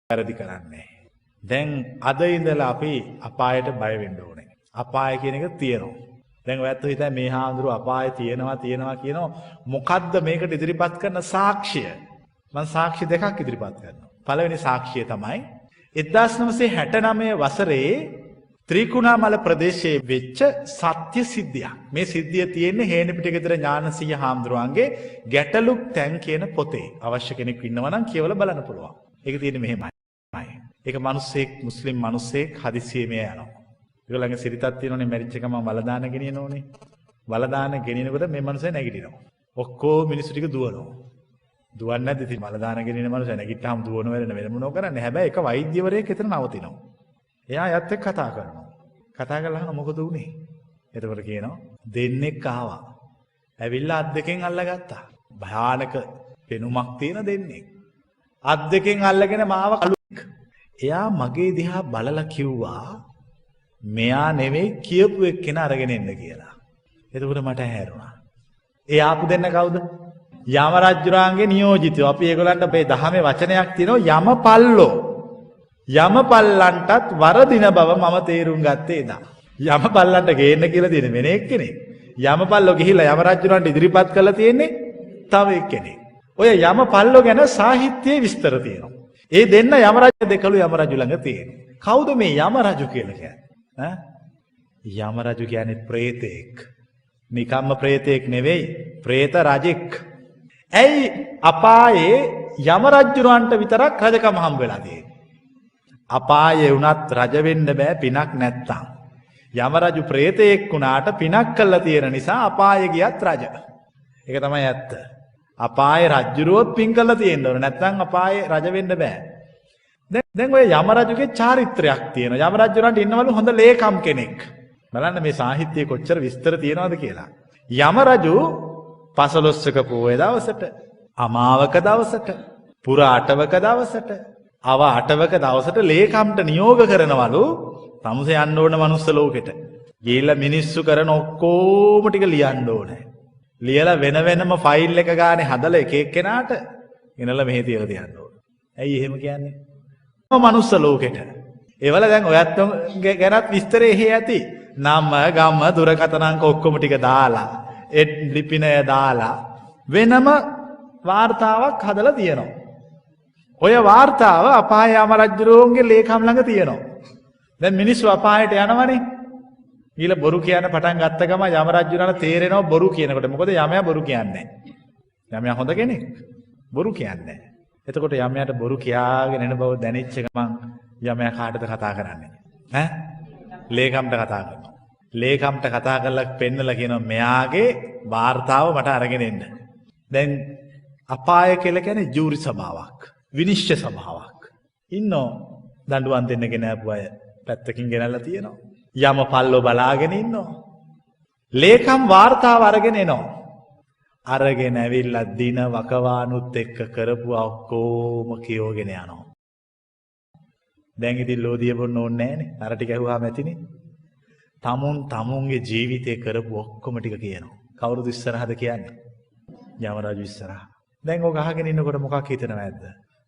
වැරදි කරන්නේ. දැන් අද ඉඳලා අපි අපායට බය වෙන්න ඕනේ. අපාය කියන එක තියෙනවා. දැන් ඔයත් හිතයි මේ හාමුදුරුවෝ අපාය තියෙනවා තියෙනවා කියනවා. මොකද්ද මේකට ඉදිරිපත් කරන සාක්ෂිය? මං සාක්ෂි දෙකක් ඉදිරිපත් කරනවා. පළවෙනි සාක්ෂිය තමයි 1969 වසරේ ත්‍රිකුණාමල ප්‍රදේශයේ වෙච්ච සත්‍ය සිද්ධියක්. මේ සිද්ධිය තියෙන්නේ හේනපිටිගෙදර ඥානසීය හාමුදුරුවන්ගේ ගැටලුක් තැන් කියන පොතේ. අවශ්‍ය කෙනෙක් ඉන්නවා නම් කියවලා බලන්න පුළුවන්. ඒක තියෙන්නේ මෙහෙමයි. ඒක මිනිස්සෙක්, මුස්ලිම් මිනිස්සෙක් හදිස්සියෙ මේ යනවා. ඒගොල්ලන්ගේ සිරිතක් තියෙනවනේ, මැරිච්ච ගමන් වලදාන ගෙනියනෝනේ. වලදාන ගෙනියනකොට මේ මිනිස්සයා නැගිටිනවා. ඔක්කොම මිනිස්සු ටික දුවනවා. දුවන්නේ නැද්ද ඉතින් වලදාන ගෙනියන මිනිස්සයා නැගිට්ටාම දුවන වෙලන වෙන මොනව කරන්නේ. හැබැයි එක වෛද්‍යවරයෙක් එතන නවතිනවා. එයා යත් එක්ක කතා කරනවා. කතා කරලා අහන මොකද වුනේ? එතකොට කියනවා දෙන්නෙක් ආවා. ඇවිල්ලා අත් දෙකෙන් අල්ලගත්තා. භයානක පෙනුමක් තියෙන දෙන්නෙක්. අත් දෙකෙන් අල්ලගෙන මාව කළුක්. එයා මගේ දිහා බලලා කිව්වා මෙයා නෙවෙයි කියපු එක්කෙනා අරගෙන එන්න කියලා. එතකොට මට හැරුණා. ඒ ආපු දෙන්න කවුද? යම රජුරාන්ගේ නියෝජිතයෝ. අපි ඒගොල්ලන්ට අපේ දහමේ වචනයක් තියෙනවා යමපල්ලෝ. යමපල්ලන්ටත් වරදින බව මම තේරුම් ගත්තේ එදා. යමපල්ලන්ට ගේන්න කියලා තියෙන වෙන එක්කෙනෙක්. යමපල්ලෝ ගිහිල්ලා යම රජුරන්ට ඉදිරිපත් කරලා තියෙන්නේ තව එක්කෙනෙක්. ඔය යමපල්ලෝ ගැන සාහිත්‍යයේ විස්තර තියෙනවා. ඒ දෙන්න යම රජ දෙකලු යම රජු ළඟ තියෙන්නේ. කවුද මේ යම රජු කියලා කියන්නේ? ඈ? යම රජු කියන්නේ ප්‍රේතෙක්. නිකම්ම ප්‍රේතෙක් නෙවෙයි, ප්‍රේත රජෙක්. ඇයි අපායේ යම රජුරන්ට විතරක් රජකම හම්බ වෙලා තියෙන්නේ? අපායේ වුණත් රජ වෙන්න බෑ පිනක් නැත්තම්. යම රජු ප්‍රේතයෙක් වුණාට පිනක් කළා තියෙන නිසා අපායේ ගියත් රජ. ඒක තමයි ඇත්ත. අපායේ රජුරුවොත් පින් කළා තියෙන්න ඕන. නැත්තම් අපායේ රජ වෙන්න බෑ. දැන් ඔය යම රජුගේ චාරිත්‍රයක් තියෙනවා. යම රජුරන්ට ඉන්නවලු හොඳ ලේකම් කෙනෙක්. බලන්න මේ සාහිත්‍යයේ කොච්චර විස්තර තියෙනවද කියලා. යම රජු පසළොස්වක පොහොය දවසට, අමාවක දවසට, පුර අටවක දවසට, අව අටවක දවසට ලේකම්ට නියෝග කරනවලු තමුසේ යන්න ඕන මනුස්ස ලෝකෙට. ගිහිල්ලා මිනිස්සු කරන ඔක්කොම ටික ලියන්න ඕනේ. ලියලා වෙන වෙනම ෆයිල් එක ගානේ හදලා එක එක්කෙනාට ගෙනලා මෙහෙ තියලා තියන්න ඕන. ඇයි එහෙම කියන්නේ? මනුස්ස ලෝකෙට. ඒවල දැන් ඔයත් ගැනත් විස්තර එහෙ ඇති. නම, ගම, දුරකථන අංක ඔක්කොම ටික දාලා, ඒ ලිපිනය දාලා වෙනම වාර්තාවක් හදලා තියෙනවා. ඔය වාර්තාව අපාය යම රජුරුවන්ගේ ලේකම් ළඟ තියෙනවා. දැන් මිනිස්සු අපායට යනවනේ. ඊළ බොරු කියන්න පටන් ගත්ත ගම යම රජුරන්ට තේරෙනවා බොරු කියනකොට. මොකද යමයා බොරු කියන්නේ නැහැ. යමයා හොඳ කෙනෙක්. බොරු කියන්නේ නැහැ. එතකොට යමයාට බොරු කියාගෙන එන බව දැනෙච්ච ගමන් යමයා කාටද කතා කරන්නේ? ඈ? ලේකම්ට කතා කරනවා. ලේකම්ට කතා කරලා පෙන්නලා කියනවා මෙයාගේ වාර්තාව මට අරගෙන එන්න. දැන් අපාය කියලා කියන්නේ ජූරි සභාවක්. විනිශ්චය සභාවක්. ඉන්නෝ දඬුවම් දෙන්න ගෙන ආපු අය පැත්තකින් ගෙනල්ලා තියෙනවා. යම පල්ලෝ බලාගෙන ඉන්නවා. ලේකම් වාර්තාව අරගෙන එනවා. අරගෙන ඇවිල්ලා දින වකවානුත් එක්ක කරපු ඔක්කොම කියෝගෙන යනවා. දැන් ඉතින් ලෝදිය බොන්න ඕනේ නෑනේ. අර ටික ඇහුවාම ඇතිනේ. තමුන් තමුන්ගේ ජීවිතේ කරපු ඔක්කොම ටික කියනවා. කවුරුද ඉස්සරහද කියන්නේ? යම රජු ඉස්සරහ. දැන් ඔක අහගෙන ඉන්නකොට මොකක් හිතනවද?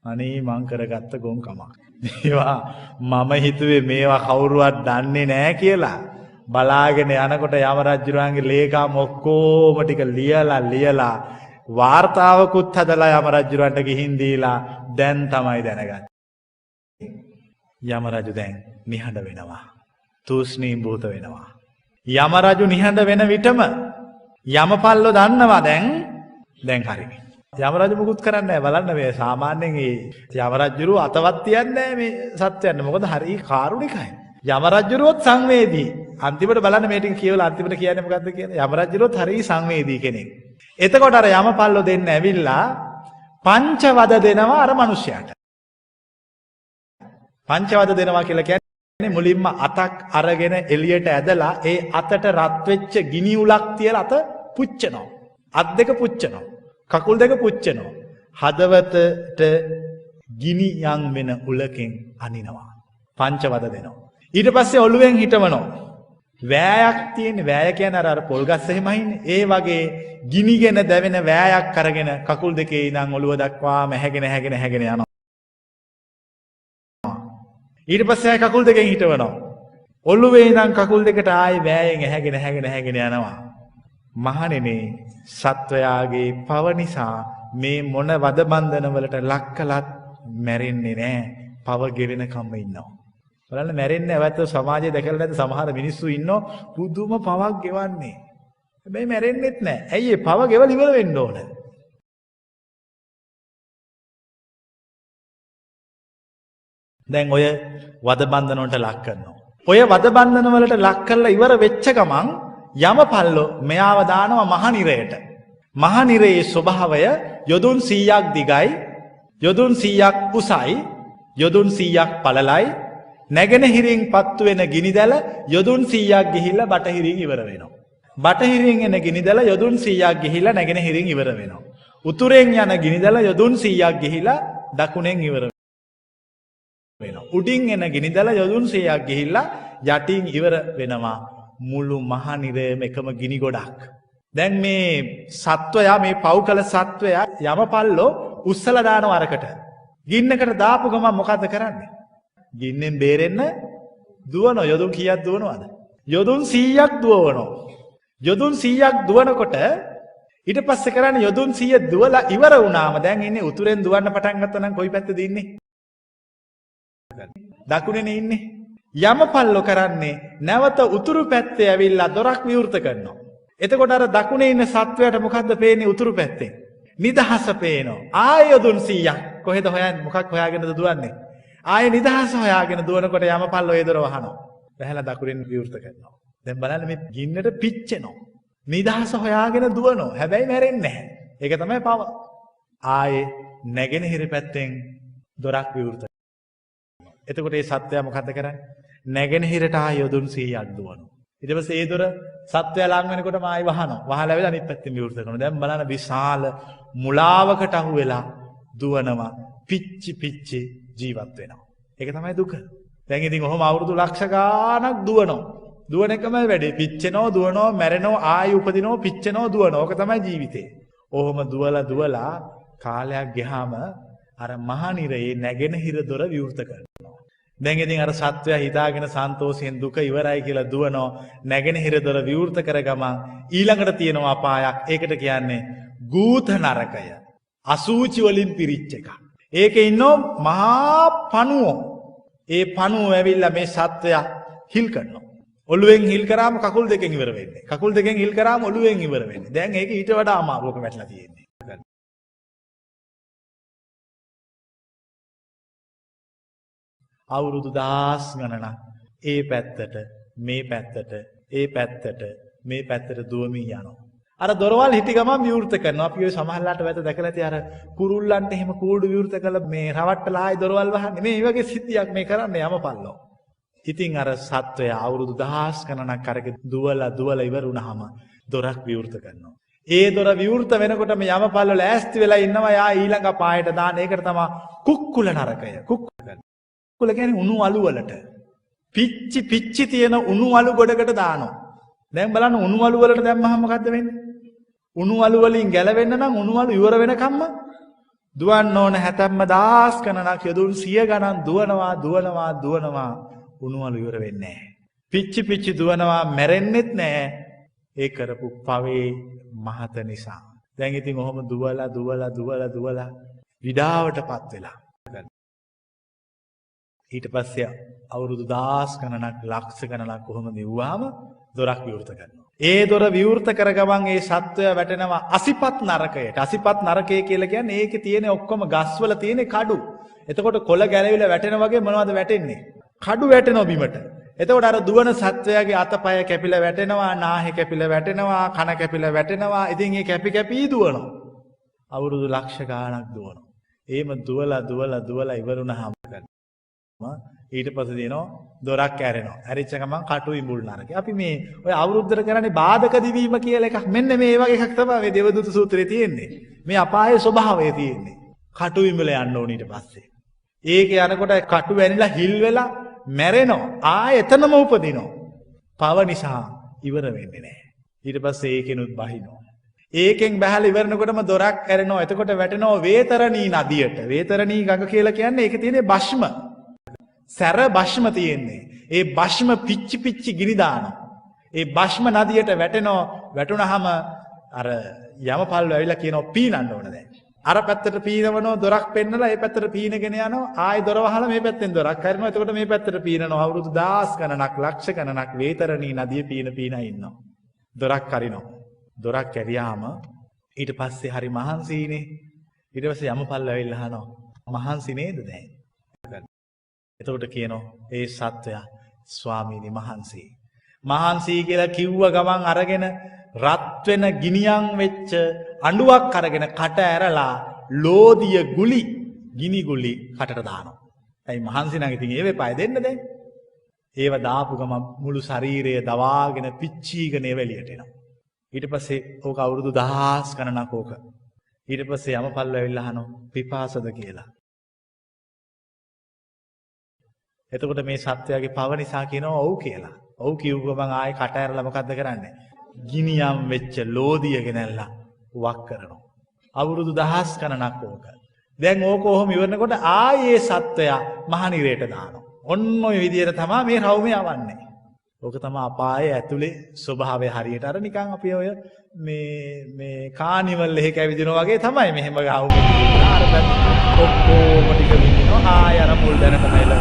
අනේ මං කරගත්ත ගොංකමක්. මේවා මම හිතුවේ මේවා කවුරුවත් දන්නේ නෑ කියලා. බලාගෙන යනකොට යම රජුරන්ගේ ලේකම් ඔක්කොම ටික ලියලා ලියලා වාර්තාවකුත් හදලා යම රජුරන්ට ගිහින් දීලා දැන් තමයි දැනගත්තේ. යම රජු දැන් නිහඬ වෙනවා. තූස්නීම් භූත වෙනවා. යම රජු නිහඬ වෙන විටම යමපල්ලෝ දන්නවා දැන් හරි. යම රජු මුකුත් කරන්නේ නැහැ. බලන්න මේ සාමාන්‍යයෙන් ඒ යම රජුරුව අතවත් තියන්නේ නැහැ මේ සත්‍යයන්. මොකද හරි කාරුණිකයි. යම රජුරුවත් සංවේදී. අන්තිමට බලන්න මේ ටික කියවලා අන්තිමට කියන්නේ මොකද්ද කියලා. යම රජුරුවත් හරි සංවේදී කෙනෙක්. එතකොට අර යමපල්ලෝ දෙන්න ඇවිල්ලා පංචවද දෙනවා අර මිනිහයාට. පංචවද දෙනවා කියලා කියන්නේ මුලින්ම අතක් අරගෙන එළියට ඇදලා ඒ අතට රත් වෙච්ච ගිනි උලක් තියලා අත පුච්චනවා. අත් දෙක පුච්චනවා. කකුල් දෙක පුච්චනවා. හදවතට ගිනි යන් වෙන උලකින් අනිනවා. පංචවද දෙනවා. ඊට පස්සේ ඔළුවෙන් හිටවනවා. වෑයක් තියෙන්නේ. වෑය කියන්නේ අර පොල් ගස් එහෙම අහින්නේ. ඒ වගේ ගිනිගෙන දැවෙන වෑයක් අරගෙන කකුල් දෙකේ ඉඳන් ඔළුව දක්වාම හැගෙන හැගෙන හැගෙන යනවා. ඊට පස්සේ ආයෙ කකුල් දෙකෙන් හිටවනවා. ඔළුවේ ඉඳන් කකුල් දෙකට ආයෙ වෑයෙන් ඇහැගෙන ඇහැගෙන ඇහැගෙන යනවා. මහණෙනි, සත්වයාගේ පව නිසා මේ මොන වද බන්ධන වලට ලක් කළත් මැරෙන්නේ නෑ. පව ගෙවෙනකම්ම ඉන්නවා. බලන්න, මැරෙන්නේ නැවත සමාජයේ දැකලා නැද්ද සමහර මිනිස්සු ඉන්නෝ පුදුම පවක් ගෙවන්නේ. හැබැයි මැරෙන්නෙත් නෑ. ඇයි ඒ පව ගෙවලා ඉවර වෙන්න ඕන. දැන් ඔය වද බන්ධන වලට ලක් කරනවා. ඔය වද බන්ධන වලට ලක් කරලා ඉවර වෙච්ච ගමන් යමපල්ලෝ මෙයාව දානවා මහ නිරයට. මහ නිරයේ ස්වභාවය යොදුන් 100ක් දිගයි, යොදුන් 100ක් උසයි, යොදුන් 100ක් පළලයි. නැගෙනහිරින් පත්තු වෙන ගිනිදැල යොදුන් 100ක් ගිහිල්ලා බටහිරින් ඉවර වෙනවා. බටහිරින් එන ගිනිදැල යොදුන් 100ක් ගිහිල්ලා නැගෙනහිරින් ඉවර වෙනවා. උතුරෙන් යන ගිනිදැල යොදුන් 100ක් ගිහිල්ලා දකුණෙන් ඉවර වෙනවා. උඩින් එන ගිනිදැල යොදුන් 100ක් ගිහිල්ලා යටින් ඉවර වෙනවා. මුළු මහ නිරයම එකම ගිනි ගොඩක්. දැන් මේ සත්වයා, මේ පව් කළ සත්වයා යමපල්ලෝ උස්සලා දානවා අරකට. ගින්නකට දාපු ගමන් මොකද්ද කරන්නේ? ගින්නෙන් බේරෙන්න දුවනවා. යොදුන් කීයක් දුවනවද? යොදුන් 100ක් දුවනවා. යොදුන් 100ක් දුවනකොට ඊට පස්සේ කරන්නේ යොදුන් 100 දුවලා ඉවර වුණාම දැන් ඉන්නේ උතුරෙන් දුවන්න පටන් ගත්තා නම් කොයි පැත්තේද ඉන්නේ? දකුණේනේ ඉන්නේ. යමපල්ලෝ කරන්නේ නැවත උතුරු පැත්තේ ඇවිල්ලා දොරක් විවෘත කරනවා. එතකොට අර දකුණේ ඉන්න සත්වයාට මොකද්ද පේන්නේ උතුරු පැත්තෙන්? නිදහස පේනවා. ආයෙ යොදුන් 100ක් කොහෙද හොයන්නේ? මොකක් හොයාගෙනද දුවන්නේ? ආයෙ නිදහස හොයාගෙන දුවනකොට යමපල්ලෝ ඒ දොර වහනවා. වැහලා දකුණෙන් විවෘත කරනවා. දැන් බලන්න මේ ගින්නට පිච්චෙනවා. නිදහස හොයාගෙන දුවනවා. හැබැයි මැරෙන්නේ නැහැ. ඒක තමයි පව. ආයෙ නැගෙනහිර පැත්තෙන් දොරක් විවෘත කරනවා. එතකොට ඒ සත්වයා මොකද්ද කරන්නේ? නැගෙනහිරට ආයෙ යොදුන් 100ක් දුවනවා. ඊට පස්සේ ඒ දොර සත්වයා ලං වෙනකොටම ආයෙ වහනවා. වහලා ඇවිල්ලා අනිත් පැත්තෙන් විවෘත කරනවා. දැන් බලන්න විශාල මුලාවකට අහු වෙලා දුවනවා. පිච්චි පිච්චි ජීවත් වෙනවා. ඒක තමයි දුක. දැන් ඉතින් ඔහොම අවුරුදු ලක්ෂ ගාණක් දුවනවා. දුවන එකමයි වැඩේ. පිච්චෙනවා, දුවනවා, මැරෙනවා, ආයෙ උපදිනවා, පිච්චෙනවා, දුවනවා. ඕක තමයි ජීවිතේ. ඔහොම දුවලා දුවලා කාලයක් ගියාම අර මහ නිරයේ නැගෙනහිර දොර විවෘත කරනවා. දැන් ඉතින් අර සත්වයා හිතාගෙන සන්තෝෂයෙන් දුක ඉවරයි කියලා දුවනවා. නැගෙනහිර දොර විවෘත කර ගමන් ඊළඟට තියෙනවා අපායක්. ඒකට කියන්නේ ගූත නරකය. අසූචි වලින් පිරිච්ච එකක්. ඒකේ ඉන්නෝ මහා පණුවෝ. ඒ පණුවෝ ඇවිල්ලා මේ සත්වයා හිල් කරනවා. ඔළුවෙන් හිල් කරාම කකුල් දෙකෙන් ඉවර වෙන්නේ. කකුල් දෙකෙන් හිල් කරාම ඔළුවෙන් ඉවර වෙන්නේ. දැන් ඒක ඊට වඩා අමාරුවක වැටලා තියෙන්නේ. අවුරුදු දහස් ගණනක් ඒ පැත්තට මේ පැත්තට ඒ පැත්තට මේ පැත්තට දුවමින් යනවා. අර දොරවල් හිටි ගමන් විවෘත කරනවා. අපි ඔය සමහරලාට වැත දැකලා ඇති අර කුරුල්ලන්ට එහෙම කූඩු විවෘත කරලා මේ රවට්ටලා ආයි දොරවල් වහන්නේ. මේ වගේ සිද්ධියක් මේ කරන්නේ යමපල්ලෝ. ඉතින් අර සත්වයා අවුරුදු දහස් ගණනක් අරගෙන දුවලා දුවලා ඉවර වුණාම දොරක් විවෘත කරනවා. ඒ දොර විවෘත වෙනකොටම යමපල්ලෝ ලෑස්ති වෙලා ඉන්නවා යා ඊළඟ පායට දාන්න. ඒකට තමයි කුක්කුල නරකය. කුක්කුල කියන්නේ උණු අලු වලට. පිච්චි පිච්චි තියෙන උණු අලු ගොඩකට දානවා. දැන් බලන්න උණු අලු වලට දැම්මහම මොකද්ද වෙන්නේ? උණු අලු වලින් ගැලවෙන්න නම් උණු අලු ඉවර වෙනකම්ම දුවන්න ඕන. හැතැම්ම දහස් ගණනක් යොදුන් සිය ගණන් දුවනවා දුවනවා දුවනවා උණු අලු ඉවර වෙන්නේ නැහැ. පිච්චි පිච්චි දුවනවා, මැරෙන්නෙත් නැහැ. ඒ කරපු පවේ මහත නිසා. දැන් ඉතින් ඔහොම දුවලා දුවලා දුවලා දුවලා විඩාවටපත් වෙලා. ඊට පස්සේ අවුරුදු දහස් ගණනක් ලක්ෂ ගණනක් කොහොම දිව්වාම දොරක් විවෘත කරනවා. ඒ දොර විවෘත කර ගමන් ඒ සත්වයා වැටෙනවා අසිපත් නරකයට. අසිපත් නරකය කියලා කියන්නේ ඒකේ තියෙන ඔක්කොම ගස්වල තියෙන කඩු. එතකොට කොළ ගැලවිලා වැටෙන වගේ මොනවද වැටෙන්නේ? කඩු වැටෙනවා බිමට. එතකොට අර දුවන සත්වයාගේ අතපය කැපිලා වැටෙනවා, නාහේ කැපිලා වැටෙනවා, කන කැපිලා වැටෙනවා. ඉතින් ඒ කැපි කැපි දුවනවා. අවුරුදු ලක්ෂ ගාණක් දුවනවා. එහෙම දුවලා දුවලා දුවලා ඉවර වුණාම ඊට පස්සේ දිනෝ දොරක් ඇරෙනවා. ඇරිච්ච ගමන් කටු ඉඹුල් නරකේ. අපි මේ ඔය අවුරුද්දට කරන්නේ බාධක දිවීම කියලා එකක්. මෙන්න මේ වගේ එකක් තමයි මේ දේවදූත සූත්‍රයේ තියෙන්නේ. මේ අපායේ ස්වභාවය තියෙන්නේ. කටු ඉඹුල යන්න ඕන ඊට පස්සේ. ඒක යනකොට කටු වැනිලා හිල් වෙලා මැරෙනවා. ආයෙ එතනම උපදිනවා. පව නිසා ඉවර වෙන්නේ නැහැ. ඊට පස්සේ ඒකෙනුත් බහිනවා. ඒකෙන් බහලා ඉවරනකොටම දොරක් ඇරෙනවා. එතකොට වැටෙනවා වේතරණී නදියට. වේතරණී ගඟ කියලා කියන්නේ ඒකේ තියෙන භස්ම. සැර භස්ම තියෙන්නේ. ඒ භස්ම පිච්චි පිච්චි ගිනි දානවා. ඒ භස්ම නදියට වැටෙනවා. වැටුනහම අර යමපල්ලෝ ඇවිල්ලා කියනවා පීනන්න ඕන දැන්. අර පැත්තට පීනවනවා, දොරක් පෙන්නලා ඒ පැත්තට පීනගෙන යනවා. ආයෙ දොර වහලා මේ පැත්තෙන් දොරක් හරිනවා. එතකොට මේ පැත්තට පීනනවා. අවුරුදු දහස් ගණනක් ලක්ෂ ගණනක් වේතරණී නදිය පීන පීන ඉන්නවා. දොරක් අරිනවා. දොරක් ඇරියාම ඊට පස්සේ හරි මහන්සිනේ. ඊට පස්සේ යමපල්ලෝ ඇවිල්ලා අහනවා, මහන්සි නේද දැන්? එතකොට කියනවා ඒ සත්වයා, ස්වාමීනි මහන්සි. මහන්සි කියලා කිව්ව ගමන් අරගෙන රත් වෙන ගිනියම් වෙච්ච අඬුවක් අරගෙන කට ඇරලා ලෝදිය ගුලි, ගිනි ගුලි කටට දානවා. ඇයි මහන්සි නම් ඉතින් ඒව එපාය දෙන්න දැන්. ඒව දාපු ගමන් මුළු ශරීරය දවාගෙන පිච්චීගෙන ඒව එළියට එනවා. ඊට පස්සේ ඕක අවුරුදු දහස් ගණනක් ඕක. ඊට පස්සේ යමපල්ලෝ ඇවිල්ලා අහනවා පිපාසද කියලා. එතකොට මේ සත්වයාගේ පව නිසා කියනවා ඔව් කියලා. ඔව් කිව්ව ගමන් ආයේ කට ඇරලා මොකද්ද කරන්නේ? ගිනියම් වෙච්ච ලෝදිය ගෙනල්ලා වක් කරනවා. අවුරුදු දහස් ගණනක් ඕක. දැන් ඕක ඔහොම ඉවරනකොට ආයේ සත්වයා මහනිරේට දානවා. ඔන්න ඔය විදියට තමයි මේ රවුම යවන්නේ. ඕක තමයි අපායේ ඇතුලේ ස්වභාවය. හරියට අර නිකන් අපි ඔය මේ මේ කානිවල් එකක ඇවිදිනවා වගේ තමයි. මෙහෙම ගහමු අර පැත්ත ඔක්කොම ටික විඳිනවා. ආය අර මුල් දැනටම එළවෙනවා.